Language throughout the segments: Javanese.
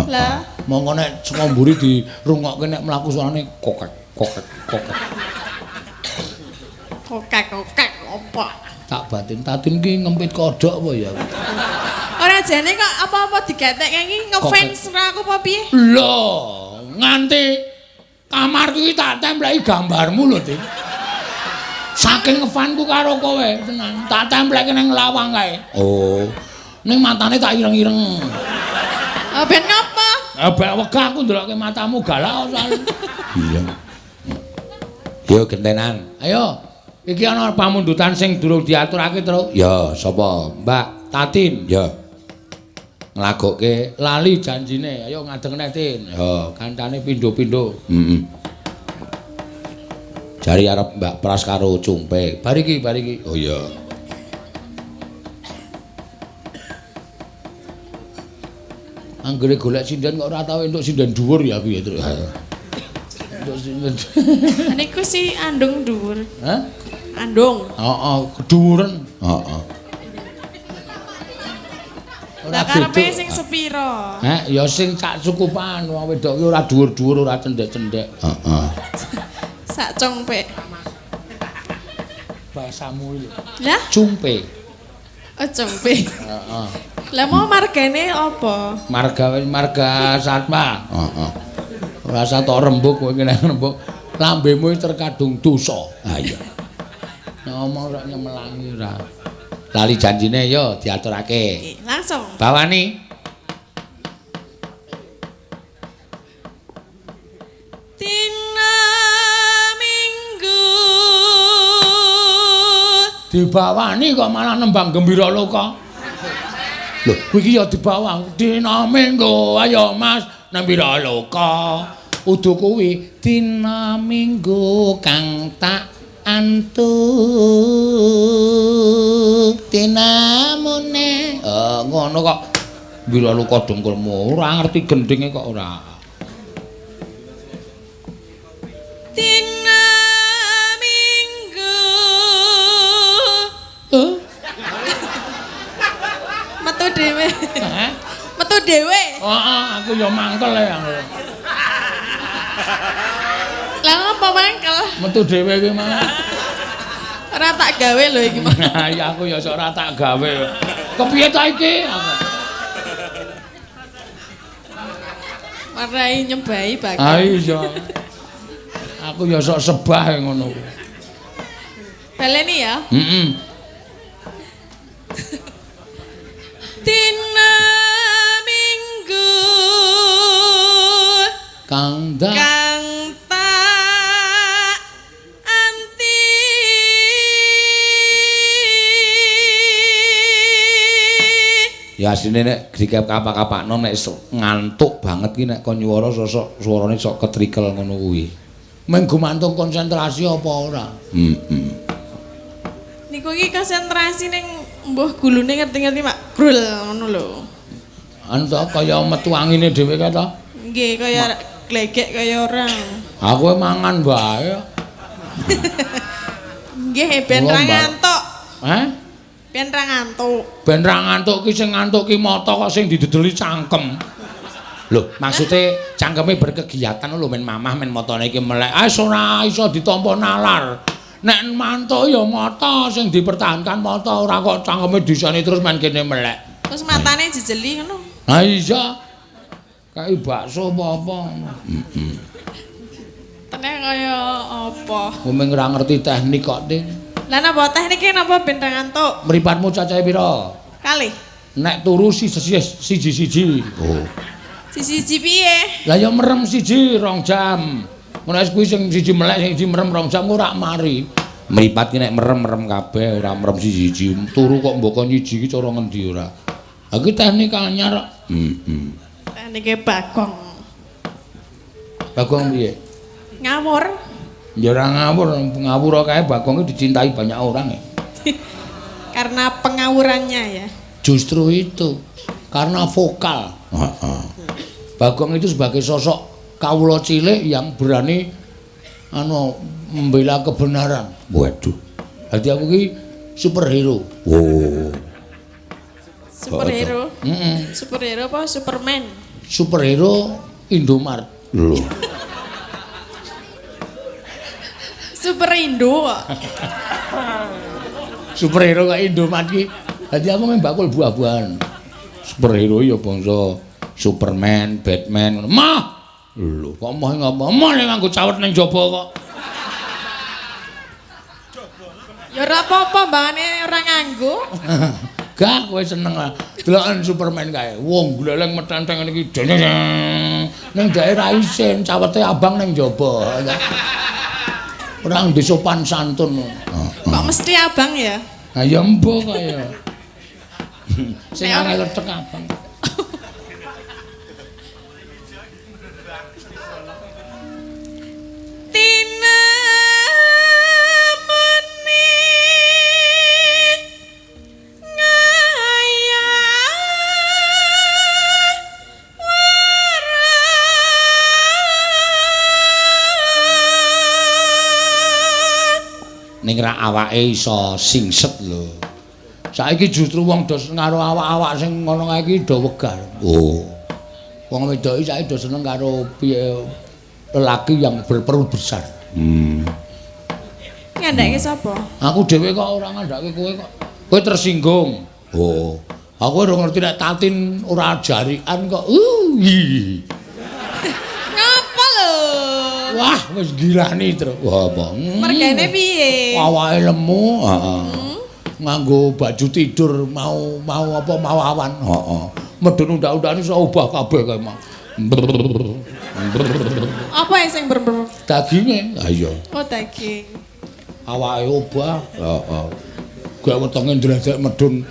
Lah, mongko nek saka mburi dirungokke nek mlaku suarane kokek kokek kokek. Kokek kokek opo? Tak batin Tatin ki ngempit kodhok apa ya? Ora jane kok apa-apa digatek iki ngefans ra aku apa piye? Lho, nganti kamar iki tak templeki gambarmu lho, Tin. Saking ngefanku karo kowe, tenan. Tak templeki ning lawang kae. Oh. Ning matane tak ireng-ireng. Oh, ben ngapa? Ah, bek wegah aku ndelokke matamu galak soalnya. Iya. Yo gentenan. Ayo. Iki ana pamundutan sing durung diaturake, Truk. Ya, sapa? Mbak Tatin. Ya. Nglagokke lali janjine. Ayo ngadeg neh, Tin. Ya, kancane pindho-pindho. Heeh. Jari arep Mbak Pras karo Cumpe. Bar iki, bar iki. Oh iya. Anggere golek sinden kok ora tau entuk sinden dhuwur ya aku ya, Truk. Entuk sinden. Niku si andung dhuwur. Hah? Andung. Heeh, kedhuwuren. Heeh. Lah karepe sing sepira? Heh, ya sing sak cukupan wong wedok ki ora dhuwur-dhuwur, ora cendhek-cendhek. Heeh. Sak congpe. Bahasamu iki. Lah? Cumpe. Oh, cumpe. Heeh. Lah mau margane apa? Marga Satma. Heeh. Ora usah tok rembug kowe iki nek rembug. Lambemu terkadung dosa. Ha iya. Ngomong ora nyemelangi ora. Lali janjine yo diaturake. Langsung. Bawani. Dina Minggu. Dibawani kok malah nembang gembira loka. Lho, kuwi iki ya dibawang dina Minggu. Ayo Mas, nembira loka. Udu kuwi dina Minggu kang tak antuk dinamune. Ngono kok mbira luka dengkulmu ora ngerti gendinge kok ora. Dina Minggu. Metu dhewe. Heh? Metu dhewe. Heeh, aku ya mangkel ya. Lah ngapa mangkel? Metu dhewe kuwi malah. Ora tak gawe lho iki mah. Ya aku ya sok ora tak gawe. Kepiye ta iki? Marai nyebai bakal. Ha iya. Aku ya sok sebah ngono kuwi. Baleni ya? Heeh. Dina Minggu kang tak anti. Ya asline nek dikap-kapakno nek ngantuk banget ki nek kon nyuwara sosok suarane sok ketrikel ngono kuwi. Mung gumantung konsentrasi apa ora? Heeh. Niku iki konsentrasi ning mbuh gulune ngerti-ngerti mak grul ngono lho. Anu to kaya metu angine dhewe kae to? Nggih, kaya glegek kaya orang. Aku mangan wae. Nggih, ben ra ngantuk. Heh? Ben ra ngantuk. Ben ra ngantuk ki sing ngantuk ki mata kok sing didedeli cangkem. Lho, maksude cangkeme berkegiatan lho men mamah men matane iki melek. Ah ora iso ditampa nalar. Nek mantuk ya mata sing dipertahankan mata ora kok cangkeme disani terus men kene melek. Terus matane jejeli ngono. Ha iya. Kayak bakso apa-apa. Heeh. Teneh kaya apa? Wong ora ngerti teknik kok, Tin. Lah napa teknike napa ben ra ngantuk? Mripatmu cacahe pira? Kalih. Nek turu siji-siji. Oh. Siji-siji piye? Lah ya merem siji 2 jam. Ngono wis kuwi sing siji melek sing siji merem 2 jam ora mari. Mripat ki nek merem-merem kabeh ora merem siji-siji. Turu kok mbok kon nyiji ki cara ngendi ora? Ha ki teknik anyar kok. Heeh. Teknike Bagong. Bagong piye? Ngawur. Ya ora ngawur, ngawur kae Bagong itu dicintai banyak orang ya. Karena pengawurannya ya. Justru itu, karena vokal. Heeh. Bagong itu sebagai sosok kawula cilik yang berani anu membela kebenaran. Waduh. Dadi aku ki superhero. Oh. Superhero? Heeh. Superhero apa Superman? Superhero Indomart. Lho. Super Indo kok. Superhero kok Indomart ki. Dadi aku bakul buah-buahan. Superhero ya bangsa Superman, Batman ngono. Mah. Lho, kok moh ngapa? Moh nek nganggo cawet ning jaba kok. Ya ora apa-apa, mbangane ora nganggo. Gak kowe seneng lah. Deloken Superman kae. Wong gleleng metenteng ngene iki. Ning daerah isin, cawete abang ning jaba. Ora ndek sopan santun. Kok mesti abang ya? Ha ya embo kok ya. Sing angel tek abang. Ning ra awake iso singset lho. Saiki justru wong do karo awak-awak sing ngono kae iki do wegah. Oh. Wong wedok iki saiki do seneng karo piye lelaki yang berperut besar. Ngandhake sapa? Aku dhewe kok ora ngandhake kowe kok. Kowe tersinggung. Oh. Aku ora ngerti nek Tatin ora jarikan kok. Ngapa lho? Wah, wis gilani, Tru. Wah, apa? Mergane piye? Awake lemu, heeh. Nganggo baju tidur mau apa mau awan, heeh. Medun undak-undakane iso obah kabeh kae mau. Apa sing ber-ber? Daginge. Ha iya. Oh, daging. Awake obah, heeh. Gak wetenge ndledek medun.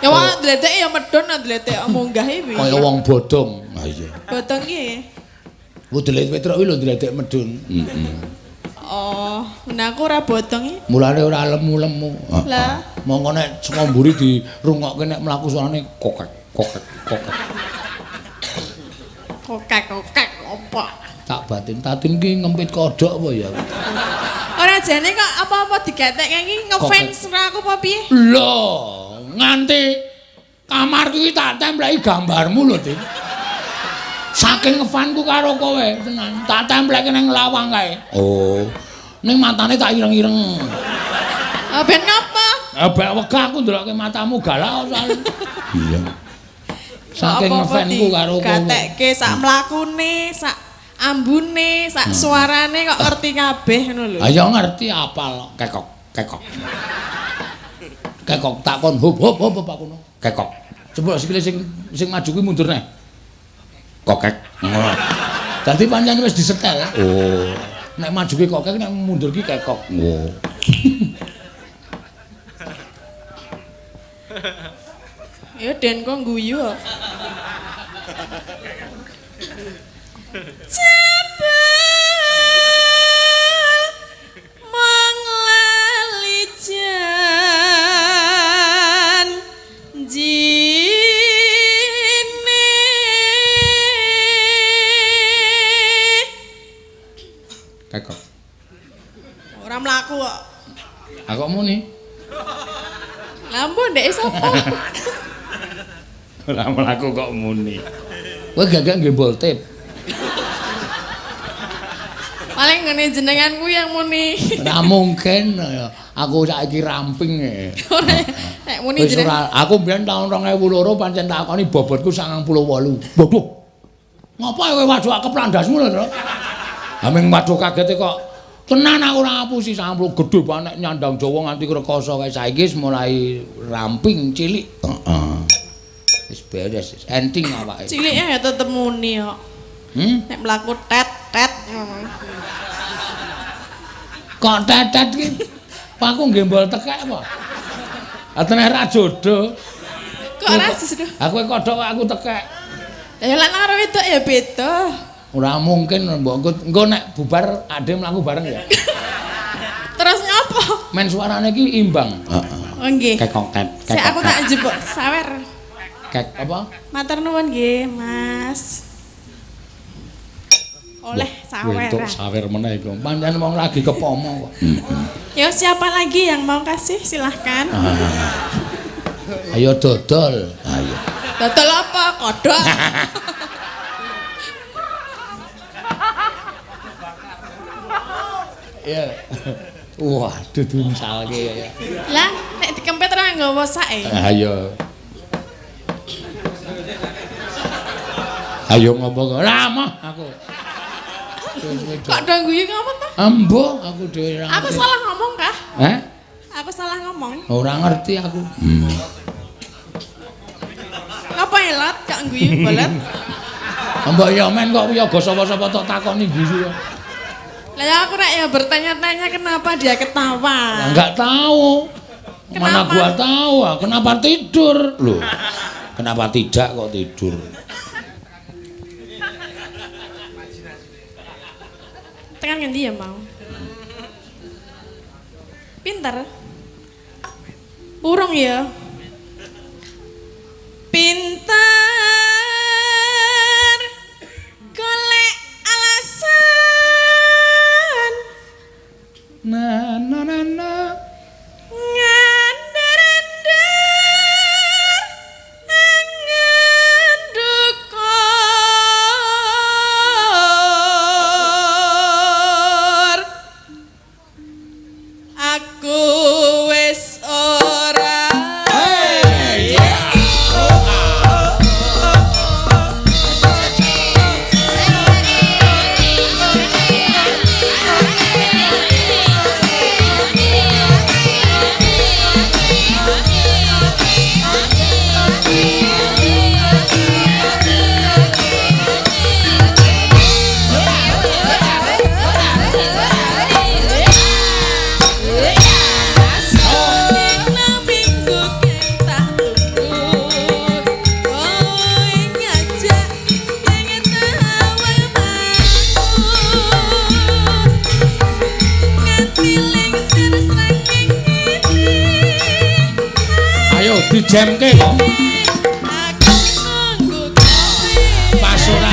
Ya wong ndledek ya medun, ndledek munggahe piye? Kaya wong bodong. Ha iya. Bodong ki. Wudelit Petruk kuwi lho ndledek medun. Heeh. Oh, menawa aku ora bodong iki. Mulane ora lemu-lemu. Lah, mongko nek saka mburi dirungokke nek mlaku suarane kokek kokek kokek. Kokek kokek opo? Tak batin Tatin ki ngempit kodhok apa ya? Ora jane kok apa-apa digatekke iki ngefans ora aku apa piye? Lho, nganti kamar kuwi tak templeki gambarmu lho, Tin. Saking ngefanku karo kowe tenan, tak templeke ning lawang kae. Oh. Ning matane tak ireng-ireng. Ah ben ngapa? Ah ben wegah aku ndelokke matamu galak soal. Iya. Saking ngefanku karo kowe. Gatekke sak mlakune, sak ambune, sak suarane kok ngerti kabeh ngono lho. Ha ya ngerti apal kekok, kekok. Kekok takon hop hop hop apa kono. Kekok. Coba sikile sing maju kuwi mundur neh. Kokek. Ngono. Dadi pancen wis disetel. Oh. Nek maju ki kokek, nek mundur ki kekok. Oh. Ya Den kok guyu kok. Jebul mong lali janjine. Kekok. Ora mlaku kok. Aku muni. Lah mbok ndek sapa? Ora mlaku kok muni. Kowe gagak nggih boltip. Paling ngene jenengan kuwi yang muni. Ora mungkin ya. Aku saiki ramping e. Ora nek muni jenengan. Aku mbiyen taun 2002 pancen takoni bobotku 98. Waduh. Ngapa kowe waduh keplandasmu lho, Tru? Aming waduh kagete kok. Tenan aku ora ngapusi 90 gedhe banget nyandang Jawa nganti rekoso kae saiki wis mulai ramping cilik. Heeh. Wis beres, enting awake. Cilike ya tetep muni kok. Nek mlaku tet-tet ngono. Kok tet-tet ki? Paku nggembol tekek apa? Ah teneh ra jodoh. Kok ora jodoh? Aku kodhok aku tekek. Lah lan karo wedok ya beda. Ora mungkin mbok engko nek bubar ade mlaku bareng ya. Terus ngopo? Men suarane iki imbang. Heeh. Oh nggih. Kekok tet. Sik aku tak njupuk sawer. Kek apa? Matur nuwun nggih, Mas. Oleh sawer. Entuk sawer meneh iku. Pancen wong lagi kepomo kok. Ya siapa lagi yang mau kasih silahkan. Ayo dodol. Ayo. Dodol apa? Kodhok. Ya. Waduh diuncalke ya. Lah nek dikempet ora nggawa sake. Ayo. Ayo ngomong ora mah aku. Kok do guyu ngapa ta? Embuh aku dhewe ora. Aku salah ngomong kah? Heh? Aku salah ngomong. Ora ngerti aku. Ngapa elot kok guyu bolet? Mbok ya men kok yoga sapa-sapa tok takoni guyu. Lah ya aku rek ya bertanya-tanya kenapa dia ketawa. Lah enggak tahu. Kenapa? Mana gua tahu, kenapa tidur? Loh. Kenapa tidak kok tidur? Tekan ngendi ya mau? Pinter. Urung ya. Pinter golek alasan. Na na na na. Ngandar-andar angen dukur. Aku wis ora. Ayo dijemke kok. Pas ora.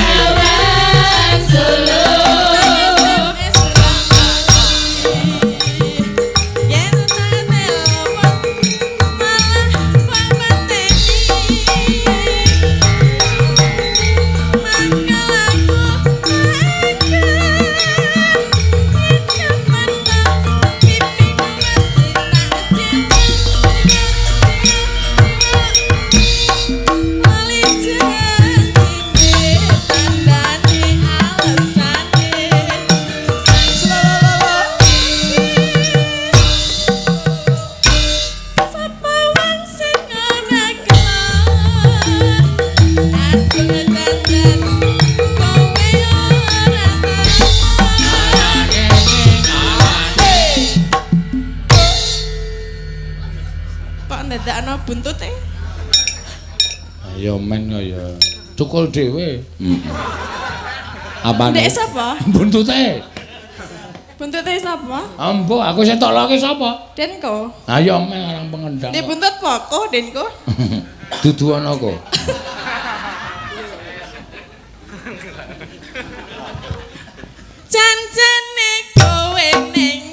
Kok ndadakno buntute? Ayo men ya. Cukul dhewe. Heeh. Apane? Ndek sapa? Buntute. Buntute sapa? Embuh, aku sing toloke sapa? Denko. Ayo men orang pengendang. Ndek buntut poko Denko. Dudu ana kok. Jancane kowe ning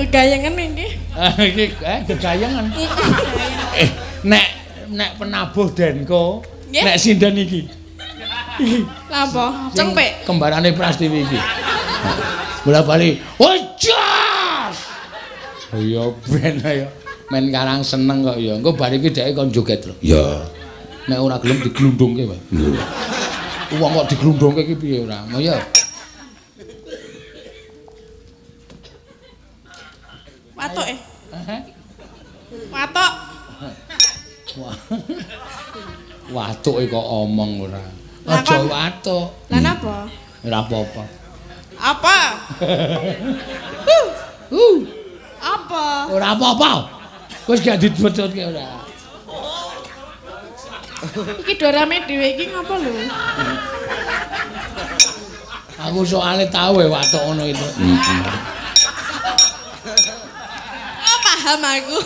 Gegayengan iki. Iki gegayengan. Nek nek penabuh Denko, nek sinden iki. Iki. Lha apa? Cengpek. Kembarane Prastiwi iki. Bola bali. Oh jas. Ya ben ayo. Men karang seneng kok ya. Engko bar iki dheke kon joget lho. Ya. Nek ora gelem diglundungke wae. Lho. Wong kok diglundungke iki piye ora? Mau ya. Watuk eh. Watuk. Watuk kok omong ora. Aja watuk. Lah napa? Ora apa-apa. Apa? Apa? Ora apa-apa. Wis gak dibecutke ora. Iki do rame dhewe iki ngapa lho? Aku soalnya tahu ya watuk ngono itu. Oh, paham aku.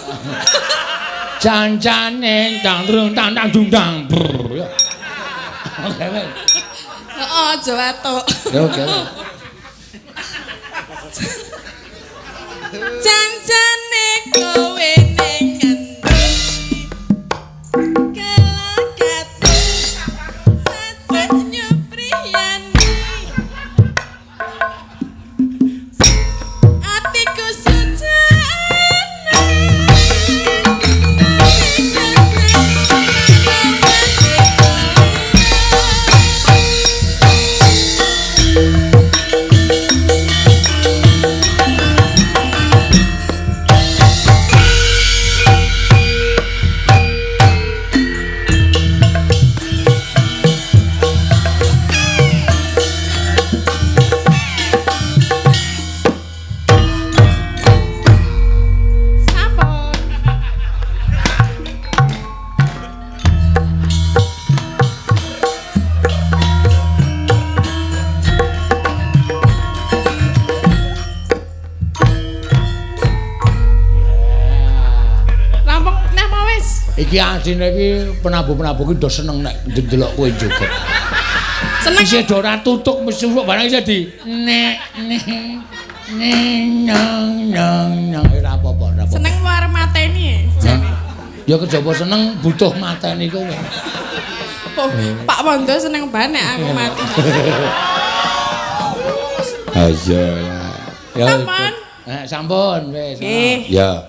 Jancane tang rung tang tang dung tang. Oke. Heeh, aja watuk. Ya oke. Jancane kowe ning ngendi? Kelakate sajak nyupriyani. Atiku sujana. Iki asline iki penabuh-penabuh iki do seneng nek ndelok kowe joget. Seneng. Isih do ora tutuk mesti barang isih di nek nek nang nang nang ora apa-apa, ora apa-apa. Seneng arep mateni jane. Ya kejaba seneng butuh mateni kowe. Oh, Pak Wondo seneng banget nek aku mati. Ayo. Ya. Sampun. Sampun wis. Ya.